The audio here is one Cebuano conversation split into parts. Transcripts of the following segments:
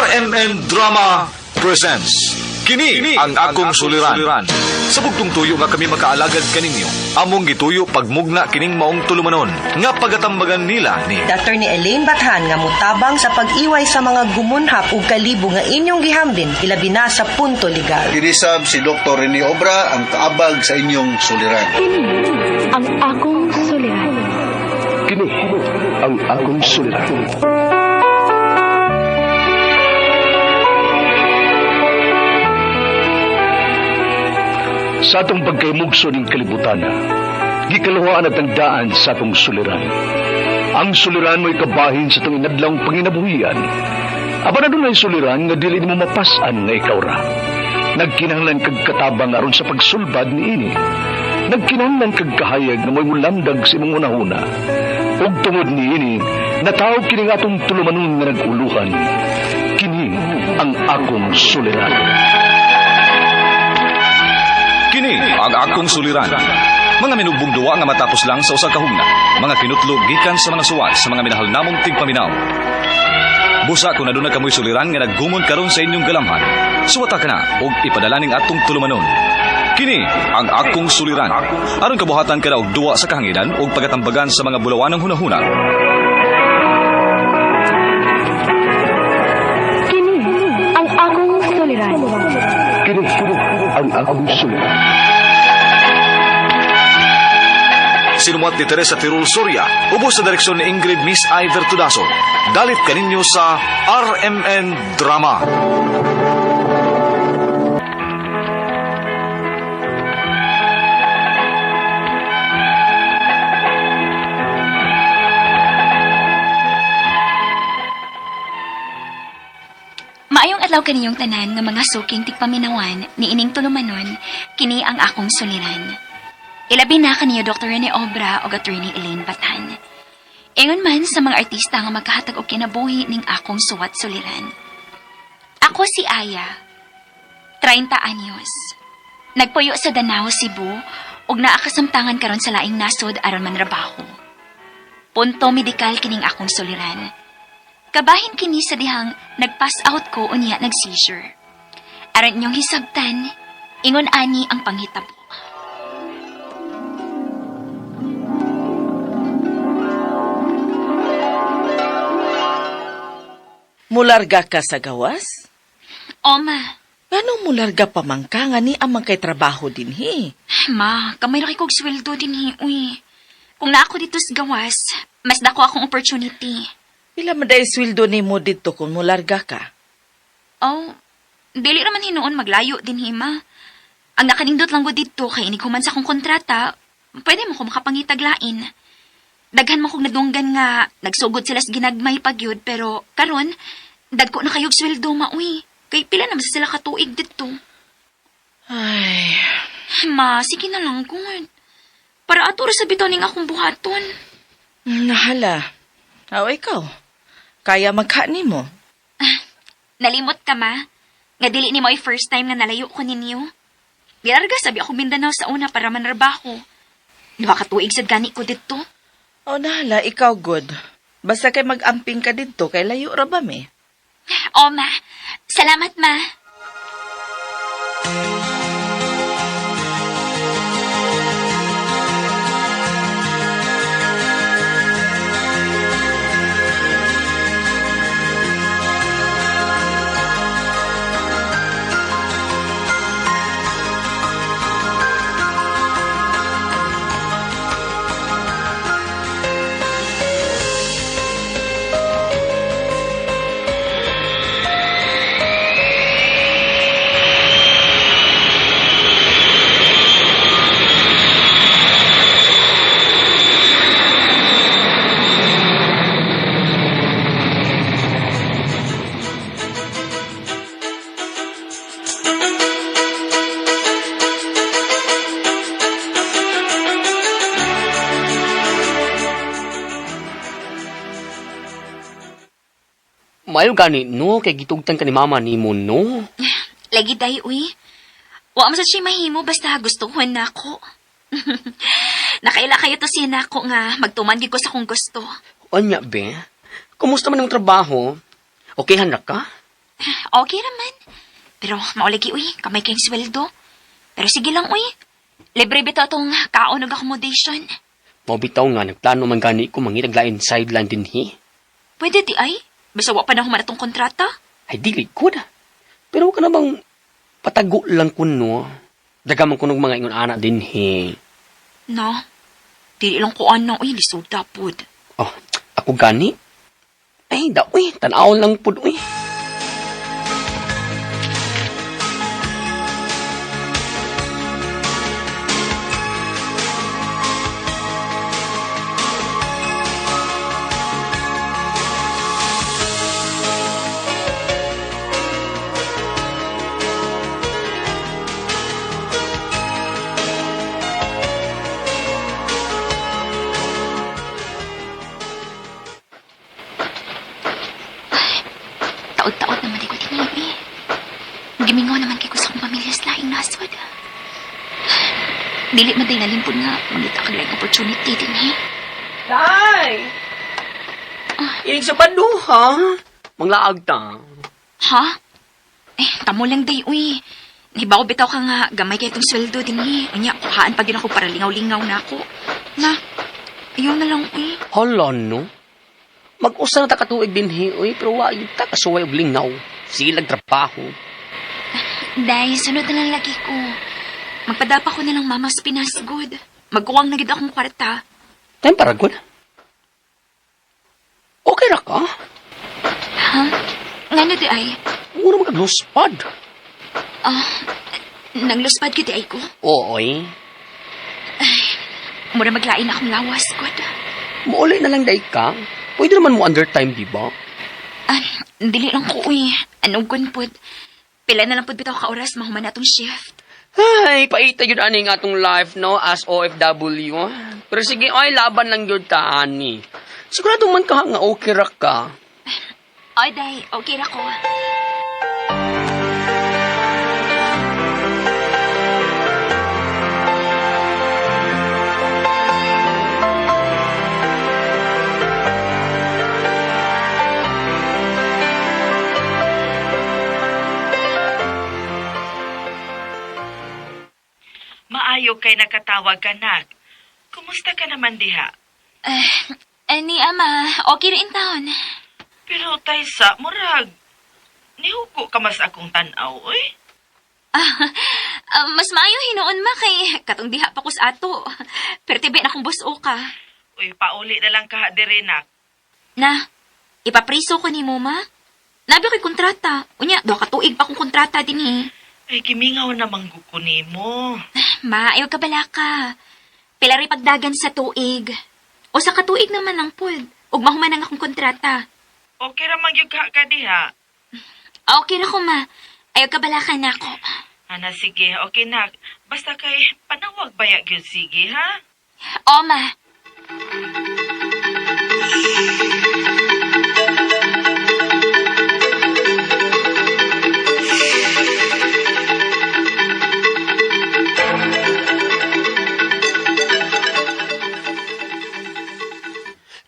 RMN Drama presents Kini ang akong suliran. Sa bugtong tuyo nga kami makaalagad kaninyo, among gituyo pagmugna kining maong tulumanon nga pagatambagan nila ni Attorney Elaine Bathan nga mutabang sa pag-iway sa mga gumunhap ug kalibo nga inyong gihambin ilabi na sa punto legal. Kinisab si Dr. Rene Obra ang kaabag sa inyong suliran. Kini ang akong suliran. Kini ang akong suliran. Sa atong pagkaymugso ning kalibutan, gikaluhaan at ang daan sa atong suliran. Ang suliran mo'y kabahin sa itong inadlang panginabuhian. Apan adunay suliran nga dili nimo mapas-an nga ikaw ra. Nagkinahanglan kag katabang aron sa pagsulbad niini. Nagkinahanglan kag kahayag nga mo'y mulamdag sa imong hunahuna. Ug tungod niini, natawag kini nga atong tulumanon nga nag-uluhan. Kini ang akong suliran. Kini ang akong suliran. Mga minubong duwa nga matapos lang sa usa ka hugna. Mga kinutlog gikan sa mga suwat sa mga minahal namong tigpaminaw. Busa kung aduna kamoy suliran nga naggumon karon sa inyong galamhan. Suwata ka na og ipadala ning atong tulumanon. Kini ang akong suliran. Aron kabuhatan ka na og duwa sa kahanginan ug pagatambagan sa mga bulawanong hunahuna. Kini ang akong suliran. Kini ang akong suliran. Sinumuat ni Teresa Tirul Soria, ubos sa direksyon ni Ingrid Miss Iver Tudaso. Dalit kaninyo sa RMN Drama. Maayong adlaw kaniyong tanan nga mga suking tigpaminawan ni ining tulumanon, kini ang akong suliran. Ilabi na kaniyo Dr. Rene Obra o Attorney Elaine Batan. Ingon man sa mga artista nga magkahatag og kinabuhi ning akong suwat suliran. Ako si Aya, 30 anyos. Nagpuyo sa Danao, Cebu, ug naa kasamtangan karon sa laing nasod aron manrabaho. Punto medikal kining akong suliran. Kabahin kini sa dihang nag-pass out ko unya nag-seizure. Aron inyong hisabtan, ingon ani ang panghitabo. Mularga ka sa gawas? Oma, Ngano mularga pa man ka nga ni amang kay trabaho din hi? ma, kamay ra kay kog sweldo din hi, uy. Kung naa ako dito sa gawas, mas dako akong opportunity. Pila man day sweldo nimo didto kung mularga ka? Oh, dili ra man hinuon maglayo din hi, ma. Ang nakanindot lang ko dito kay inig human sa akong kontrata, pwede mo ko makapangitaglain. Daghan mo kong nadunggan nga nagsugod sila sa ginagmay pagyud pero karon dagko na kayog sweldo ma uy. Kay pila naman sa sila katuig dito. Ay, Ma, sige na lang gud. Para ato ra sa bitaw ning akong buhaton. nahala. Aw, ikaw. Kaya magka nimo. Nalimot ka ma. Nga dili ni mo ay first time nga nalayo ko ninyo. Gilarga sabi ako Mindanao sa una para manrabaho. Duha ka tuig sad gani ko didto. O nahala, ikaw good. Basta kay mag-amping ka didto kay layo ra ba mi? O ma, salamat ma. Mayo gani no kay gitugtan ka ni mama nimo no. Lagi day uy. Wa man sa siya mahimo basta gustuhon na ako. Nakaila kayo to siya nako nga magtuman gyud ko sa kong gusto. Anya be? Kumusta man ang trabaho? Okay ra ka? Okay raman. Pero maulagi uy, kamay kayong sweldo. Pero sige lang uy. Libre bitaw atong kaon ug accommodation. Mao bitaw nga nagplano man gani ko mangitag lain sideline dinhi. Pwede di ay. Basta wa pa na human atong kontrata. Ay dili ko na. Pero ka namang patago lang kuno. Daga man kunog mga ingon ana dinhi. No. Dili lang ko ano uy, lisuda pud. Oh, ako gani. Ay, da uy, tan-aw lang pud uy. Taod-taod naman di ko tinili. Gimingaw naman kay ko sa akong pamilya sa laing nasod. Dili man day nalimpod nga mangita kag laing opportunity din eh. Tay! Inig sa padu, ha? Manglaag ta. Ha? Eh, tamo lang day, uy. Nahibaw bitaw ka nga, gamay kay itong sweldo din eh. Unya, kuhaan pa gin ako para lingaw-lingaw na ako. Na, ayaw na lang, uy. Hala, no? Mag-usa na ta katuig dinhi, uy, pero wa yun ta kasuway og lingaw. Sige lang trabaho. Day, sunod na lang lagi ko. Magpadapa ko na lang mama sa Pinas, good. Magkuwang na gid akong kwarta. Time para good. Okay ra ka? Ha? Ngano di ay? Mura magka-luspad. Ah, nangluspad gid di ay ko. Oo, eh. Mura maglain akong lawas, good. Muuli na lang day ka. Pwede naman mo undertime, di ba? Ah, dili lang ko, uy. Anong gun pod? Pila na lang pod bitaw ka oras mahuman na atong shift. Ay, paita yun ani nga atong life, no? As OFW. Pero sige, ay, laban lang yun ta, ani. Sigurado man ka nga okay ra ka. Oy, day, okay ra ko. Maayo kay nakatawag ka, nak. Kumusta ka naman diha? Eh, ni ama, okay ra in town. Pero Taysa, murag, nihuko ka mas akong tanaw, uy. Ah, mas maayo hinuon ma kay katong diha pa ko sa ato. Pero tibi na akong buso ka. Uy, pauli na lang ka diri, nak. Na, ipapriso ko ni mo ma. Nabi ko'y kontrata. Unya, do ka tuig pa akong kontrata din eh. Ay, gimingaw na mangguko nimo. Ma, ayaw ka bala ka. Pila rin pagdagan sa tuig. O sa katuig naman lang pod. Ug mahuman ang akong kontrata. Okay ra man gyud ka diha. Okay ra ko ma. Ayaw ka bala ka na ako. Ana, sige, okay nak. Basta kay panawag baya gyud sige, ha? O ma.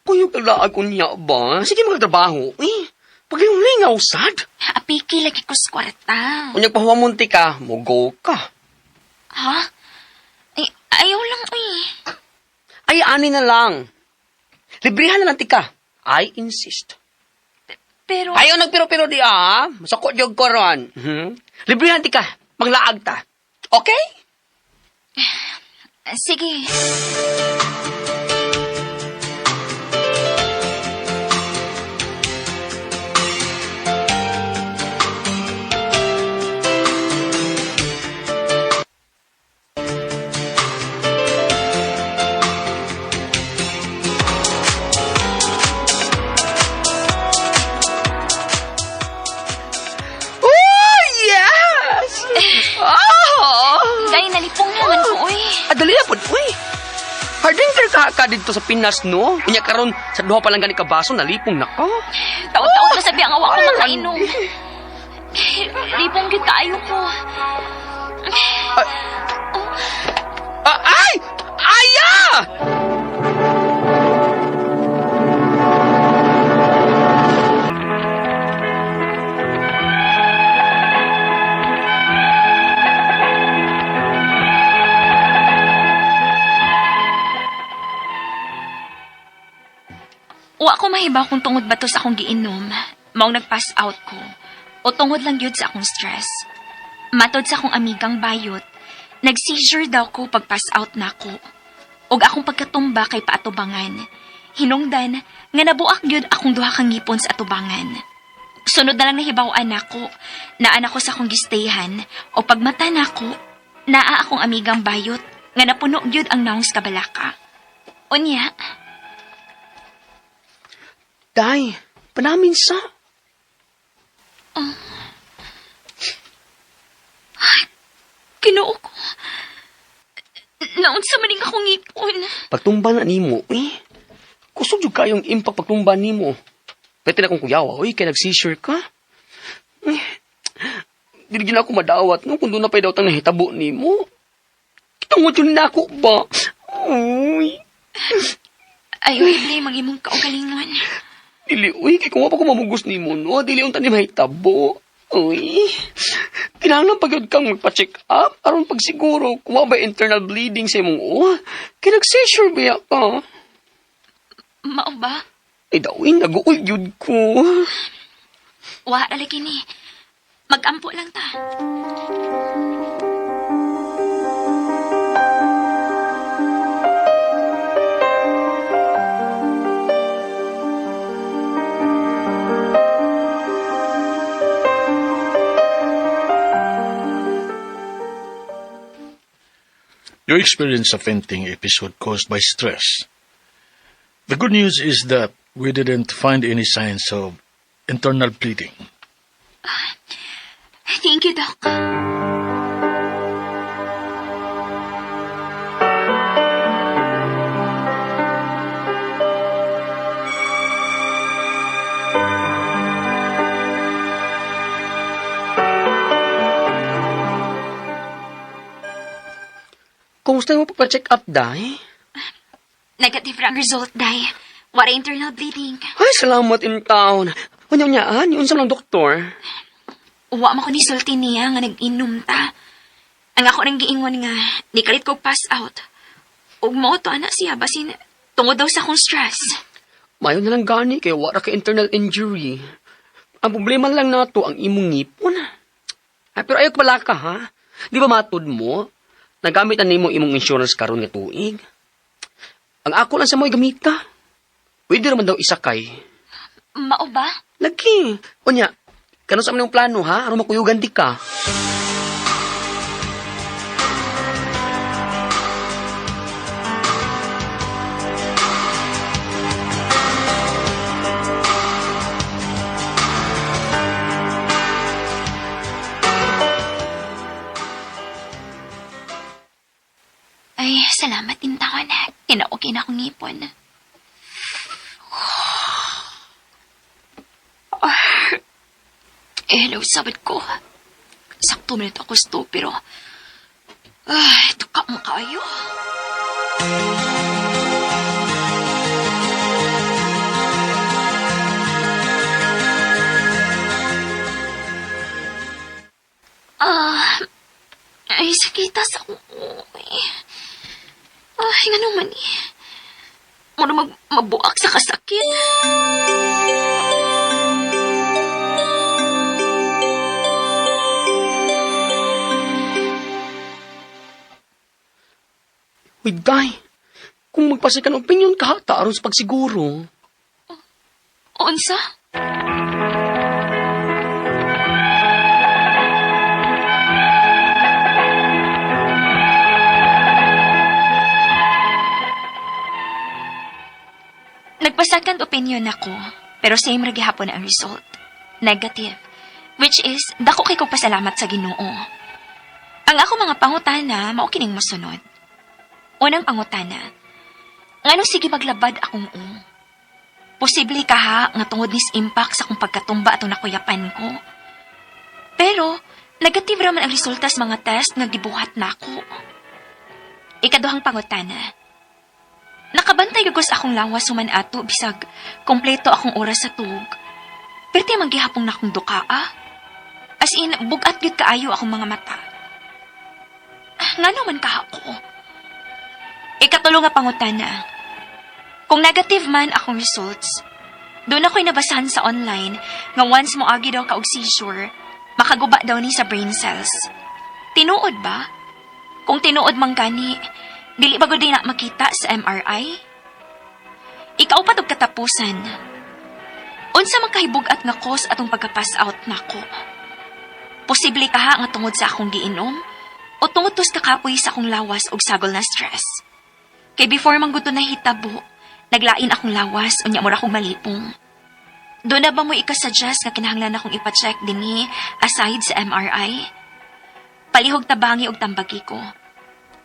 Kuyog kaglaag ko niya ba? Sige magtrabaho. Eh, pag yung lingaw, sad. Apiki lagi ko sa kwarta. Unyag pahuwamunti ka, mo go ka. Ha? Ay, ayaw lang uy. Ay, ani na lang. Librihan na lang tika. I insist. Pero... Ayaw nagpiro-piro di ah. Masako jog ko ron. Mhm. Librihan tika. Manglaag ta. Okay? Sige. Oh, yes! Oh! Dahil nalipong naman ko uy. Adali na po. Uy! Hard drinker ka, ka dito sa Pinas, no? Unya karon sa duha pa lang gani ka baso, nalipong na ka. Taot-taot na sabi ang awa ko makainom. Lipong gyud kaayo ko. Ah, ay! Aya! Wa ko mahibaw kung tungod ba to sa akong giinom, maong nag-pass out ko, o tungod lang gyud sa akong stress. Matod sa akong amigang bayot, nag-seizure daw ko pag pass out nako. Og akong pagkatumba kay paatubangan. Hinungdan nga nabuak gyud akong duha ka ngipon sa atubangan. Sunod na lang nahibaw-an nako, naan ako sa akong gistayhan o pagmata nako, naa akong amigang bayot nga napuno gyud ang nawong sa kabalaka. Unya, Day, panamin sa. Ginoo ko. Naunsa man ning akong ngipon. Pagtumba na nimo, eh. Kusog jud kayong impact pagtumba nimo. Pwede na akong kuyawa, oy, kay nag-seizure ka. Eh, dili gyud na ako madawat, no, kung doon na pa'y dawtang nahitabo nimo. Tungod yun na ako ba? Uy, Ay, uy, blame ang imong kaugalingon. Dili, uy, kay kung wa pa ko mamugos nimo, no, dili unta ni mahitabo. Uy, kinahanglan pa gyud kang magpa-check up aron pagsiguro kung wa ba internal bleeding sa imong uwa. Kay nag-seizure ba ka? Mao ba? Ay dawin, nag-uul yun ko. Wa ra lagi ni. Mag-ampo lang ta. You experienced a fainting episode caused by stress. The good news is that we didn't find any signs of internal bleeding. Thank you, Doc. Kumusta mo pa-check up, day? Negative ra ang result, Day. Wala internal bleeding. Ay, salamat in town. Unya-unyaan, yun sa lang doktor. Wa man ko ni sulti niya nga nag-inom ta. Ang ako nang giingon nga, nikalit ko pass out. Ug mao to ana siya basin tungod daw sa akong stress. Mayo na lang gani kay wala ka internal injury. Ang problema lang nato ang imong ngipon. Ay, pero ayaw pala ka ha. Di ba matud mo? Nagamit na nimo imong insurance karon nga tuig. Ang ako lang sa mo'y gamita. Pwede raman daw isakay. Mao ba? Lagi. Unya, kano sa man yung plano ha? Aron makuyugan di ka. Ay, salamat din taon. Kinaukay na akong ngipon. Eh, hello, sabad ko. Sakto minute ako sto, pero... Ay, tuka mo kayo. Ah, ay, sakita sa akong uwi. Ay, nga naman eh. Mura mabuak sa kasakit. Uy, day. Kung magpasa ka ng opinion ka, ta aron sa pagsiguro. Unsa? Nagpa-second opinion ako, pero same ra gihapon ang result. Negative. Which is, dako kay kog pasalamat sa Ginoo. Ang ako mga pangutana, mao kining mosunod. Unang pangutana, ngano sige maglabad akong ung? Posible ka ha nga tungod nis impact sa akong pagkatumba atong nakuyapan ko. Pero, negative raman ang resulta sa mga test nga gibuhat nako. Ikaduhang pangutana. Nakabantay gagos akong lawas human ato bisag kompleto akong oras sa tug. Perti man gihapon na akong duka ah. As in, bugat gyud kaayo akong mga mata. Ngano man kaha ko? Ikatulo nga pangutana. Kung negative man akong results, Duna ko'y nabasahan sa online nga once moagi daw ka og seizure, makaguba daw ni sa brain cells. Tinuod ba? Kung tinuod man gani, dili ba gud na makita sa MRI? Ikaupat ug katapusan. Unsa man kahibug-at nga cause atong pagka-pass out nako? Posible kaha nga tungod sa akong giinom o tungod to sa kakapoy sa akong lawas ug sagol na stress? Kay before man gud to nahitabo, naglain akong lawas unya mura akong malipong. Duna ba mo ika-suggest nga kinahanglan akong ipa-check dinhi aside sa MRI? Palihog tabangi og tambagi ko.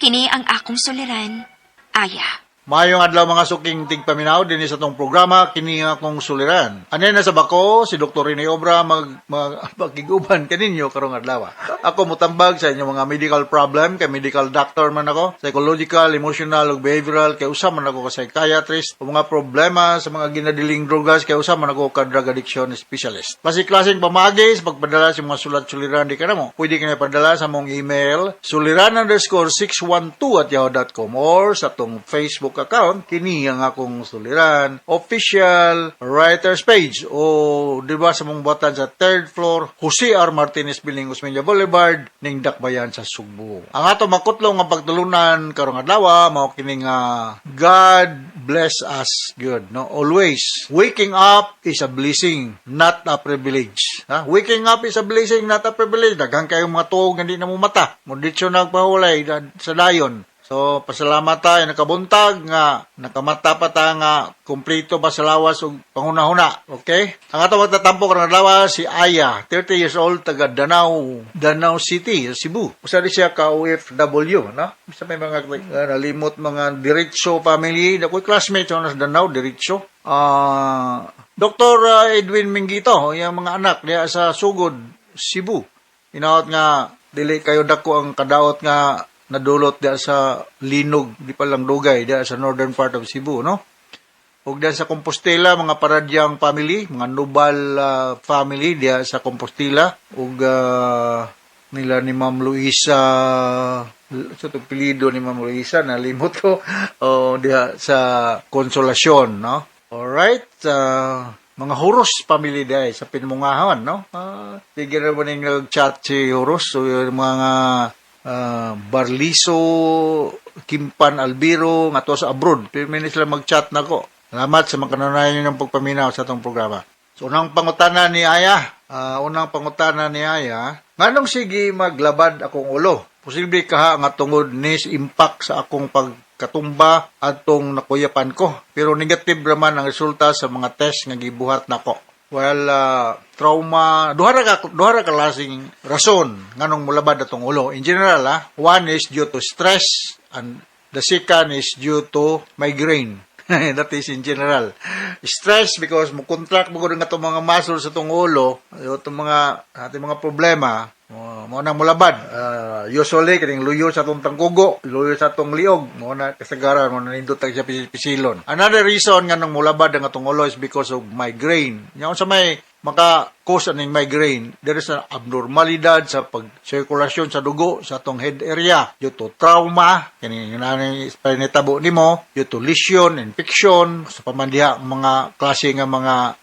Kini ang akong suliran, Aya. Maayong adlaw, mga suking tigpaminaw, dinhi sa atong programa "Kini ang Akong Suliran". Anay na sa bako si Dr. Rene Obra mag, mag magkiguban kaninyo karong adlaw. Ako mutambag sa inyong mga medical problem kay medical doctor man ako, psychological, emotional ug behavioral kay usa man ako ka psychiatrist, o mga problema sa mga ginadiling drogas kay usa man ako ka drug addiction specialist. Klase-klaseng pamaagi sa pagpadala sa mga sulat suliran di kanamo. Pwede kini padala sa among email suliran_612@yahoo.com or sa atong Facebook account "Kini ang Akong Suliran Official Writers Page" o di ba sa mong buhatan sa third floor, Jose R. Martinez Building, Osmeña Boulevard, ning Dakbayan sa Sugbo. Ang ato makutlong nga pagtulunan karong adlaw mao kini nga God bless us good, no? Always waking up is a blessing, not a privilege, ha? Waking up is a blessing, not a privilege. Daghan kayong mga tuog nga di na mo mata mo ditso nagpahulay sa dayon. So, pasalamat tayo nakabuntag nga nakamata pa ta nga kumpleto pa sa lawas ug panghuna-huna. Okay? Ang ato magtatampo karong adlaw si Aya, 30 years old, taga Danao, Danao City, Cebu. Usa di siya ka OFW, no? Bisa may mga nalimot mga Diretso family, ako'y classmate sa Danao, Diretso. Dr. Edwin Mingito, yung mga anak diya sa Sugod, Cebu. Inaot nga dili kayo dako ang kadaot nga nadulot diya sa linog di pa lang dugay diya sa northern part of Cebu, no? Ug diya sa Compostela, mga Paradyang family, mga Nubal family diya sa Compostela ug nila ni Ma'am Luisa, sa to apelyido ni Ma'am Luisa nalimot ko, o diha sa Consolacion, no? Alright, mga Huros family diha sa Pinmungahon, no? Sige na ba ning nag-chat si Huros? So yung mga Barliso, Kimpan Albiro, nga to sa abroad. Pero may sila mag-chat nako. Salamat sa mga kanunayan ng pagpaminaw sa atong programa. So, unang pangutana ni Aya, nganong sige maglabad akong ulo? Posible kaha nga tungod ni impact sa akong pagkatumba atong nakuyapan ko. Pero negative raman ang resulta sa mga test nga gibuhat nako. Well, trauma, duha ra ka klaseng rason nganong mulabad atong ulo. In general, one is due to stress and the second is due to migraine. That is in general. Stress because mo contract mo gud nga itong mga muscles sa itong ulo, itong mga ating mga problema, mo nang mulabad. Usually kining luyo sa atong tangkugo, luyo sa atong liog, mo na kasagaran mo na nindot siya pisilon. Another reason nga nang mulabad ang atong ulo is because of migraine. Nya unsa may maka-cause aning migraine, there is an abnormalidad sa pag-sirkulasyon sa dugo sa atong head area due to trauma, kini nani panitabo nimo, due to lesion, infection, sa pamandiha mga klase nga mga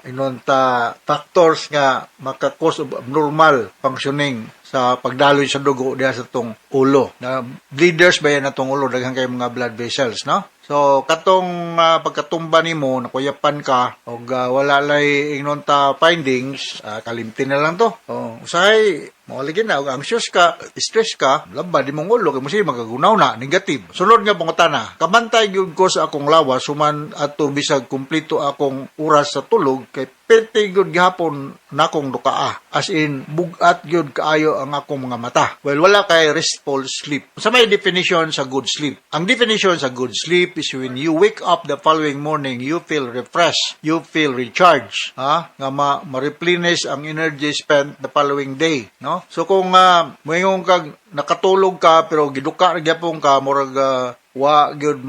inonta factors nga maka-cause of abnormal functioning sa pagdaloy sa dugo diha sa atong ulo. Na bleeders ba yan atong ulo, daghan kay mga blood vessels, no? So katong pagkatumba nimo, nakuyapan ka og wala lay ingnon ta findings, kalimti na lang to. Oh, usahay mo lagi na og anxious ka, stress ka, labad imong ulo kay mo sige magagunaw na negative. Sunod nga pangutana, kabantay gyud ko sa akong lawas human ato bisag kumpleto akong oras sa tulog kay perti gyud gihapon nakong dukaa. As in bugat gyud kaayo ang akong mga mata. Well, wala kay restful sleep. Sa may definition sa good sleep. Ang definition sa good sleep is when you wake up the following morning, you feel refreshed, you feel recharged, ha? Nga ma-replenish ang energy spent the following day, no? So kung moingon kag nakatulog ka pero giduka ra gyapon ka, murag wa gyud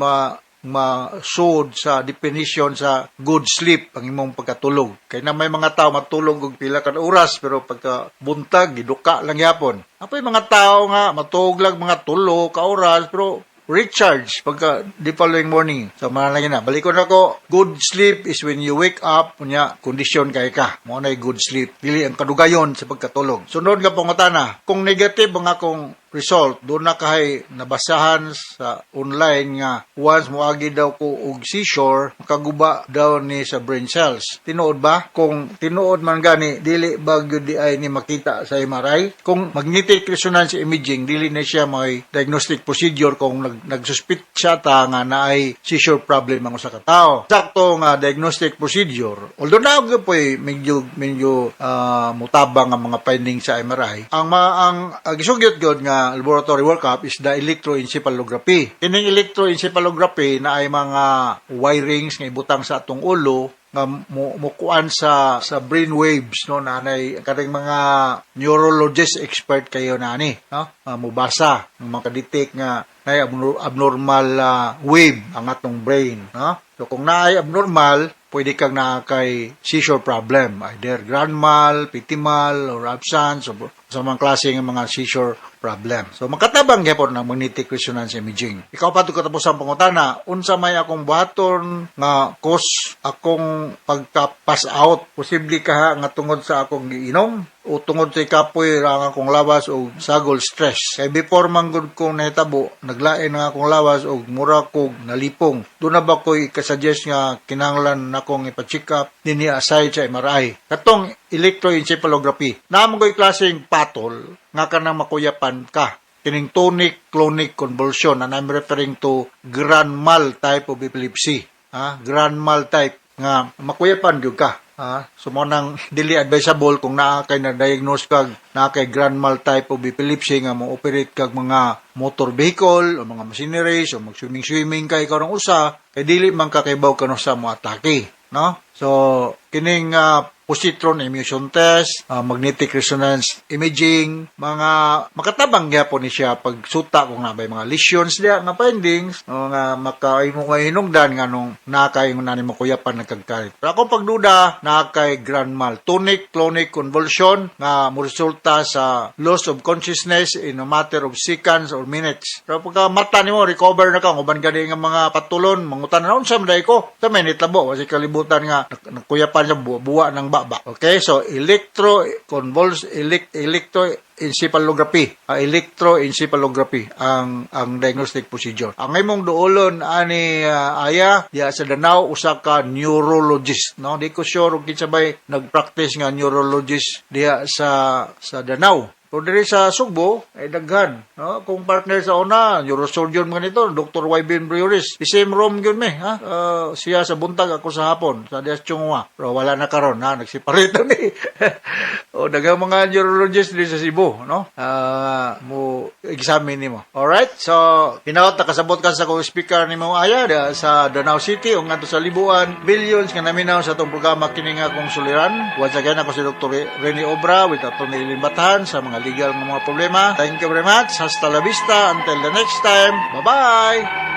ma-sud sa definition sa good sleep ang imong pagkatulog. Kay na may mga tao matulog og pila ka oras pero pagka buntag giduka lang gyapon. Apoy mga tao nga matulog lang mga 3 ka oras pero Recharge pagka the following morning. So mao na na. Balikon nako, good sleep is when you wake up unya kondisyon kay ka. Mao na good sleep. Dili ang kadugayon sa pagkatulog. Sunod nga pangutana, kung negative ang akong result, duna kay nabasahan sa online nga once moagi daw ko og seizure, makaguba daw ni sa brain cells. Tinuod ba? Kung tinuod man gani, dili ba gyud diay ni makita sa MRI? Kung magnetic resonance imaging, dili na siya may diagnostic procedure kung nagsuspit siya ta nga naay seizure problem ang usa ka tawo. Sakto nga diagnostic procedure, although naa gyud po'y medyo mutabang ang mga findings sa MRI, ang gisugyot gyud nga laboratory workup is the electroencephalography. Kining electroencephalography na ay mga wirings nga ibutang sa atong ulo nga mukuan sa brain waves, no, nanay kaning mga neurologist expert kayo nani, no, mubasa ng makadetect nga nay abnormal wave ang atong brain, no. So kung naay abnormal, pwede kang naa kay seizure problem, either grand mal, petit mal, or absence, o sa mga klase ng mga seizure problem. So makatabang gyapon ang magnetic resonance imaging. Ikaw pa katapos ang pangutana, unsa may akong buhaton nga cause akong pagka-pass out? Posible kaha nga tungod sa akong giinom o tungod sa kapoy ra ang akong lawas o sagol stress. Kay before man gud kong nahitabo, naglain ang akong lawas og mura kog nalipong. Duna ba ko'y ikasuggest nga kinahanglan nakong ipa-check up dinhi aside sa MRI? Katong electroencephalography. Naa man ko'y klaseng patol nga kanang makuyapan ka. Kining tonic clonic convulsion, and I'm referring to grand mal type of epilepsy. Ha? Grand mal type nga makuyapan gyud ka. Ha? So mao nang dili advisable kung naa kay na-diagnose kag naa kay grand mal type of epilepsy nga mo operate kag mga motor vehicle o mga machineries o mag swimming swimming kay karong usa kay dili man ka kaybaw kano sa mo atake, no? So kining positron emission test, magnetic resonance imaging, mga makatabang gyapon ni siya pagsuta kung naa bay mga lesions diya nga findings o nga makaimo nga hinungdan nga nung nakay nga nani makuyapan nagkagkarit. Pero akong pagduda, naa kay grand mal tonic clonic convulsion nga moresulta sa loss of consciousness in a matter of seconds or minutes. Pero pagka mata nimo, recover na ka, ang uban gani nga mga patulon, mangutan na unsa man diay ko. Sa minute labo, kasi kalibutan nga nakuyapan siya buwa ng baba. Okay, so electroencephalography, electroencephalography ang diagnostic procedure. Ang imong duolon ani aya diya sa Danao usa ka neurologist, no? Di ko sure kung kinsa bay nagpractice nga neurologist diya sa Danao. Kung diri sa Sugbo, ay daghan. No? Kung partner sa una, neurosurgeon mga nito, Dr. Wyvin Briones. The same room yun me. Ha? Siya sa buntag, ako sa hapon. Sa Dias Chungwa. Pero wala na karon, ha? Nagseparate na ni. O, daghang mga neurologist diri sa Cebu. No? Mo examine nimo. Alright? So, hinaot nakasabot ka sa akong speaker nimo aya da, sa Danao City o ngadto sa Libuan. Billions nga naminaw sa atong programa kini nga akong suliran. Once again, ako si Dr. Rene Obra with Atty. Eileen Batahan sa mga legal nga mga problema. Thank you very much. Hasta la vista. Until the next time. Bye-bye!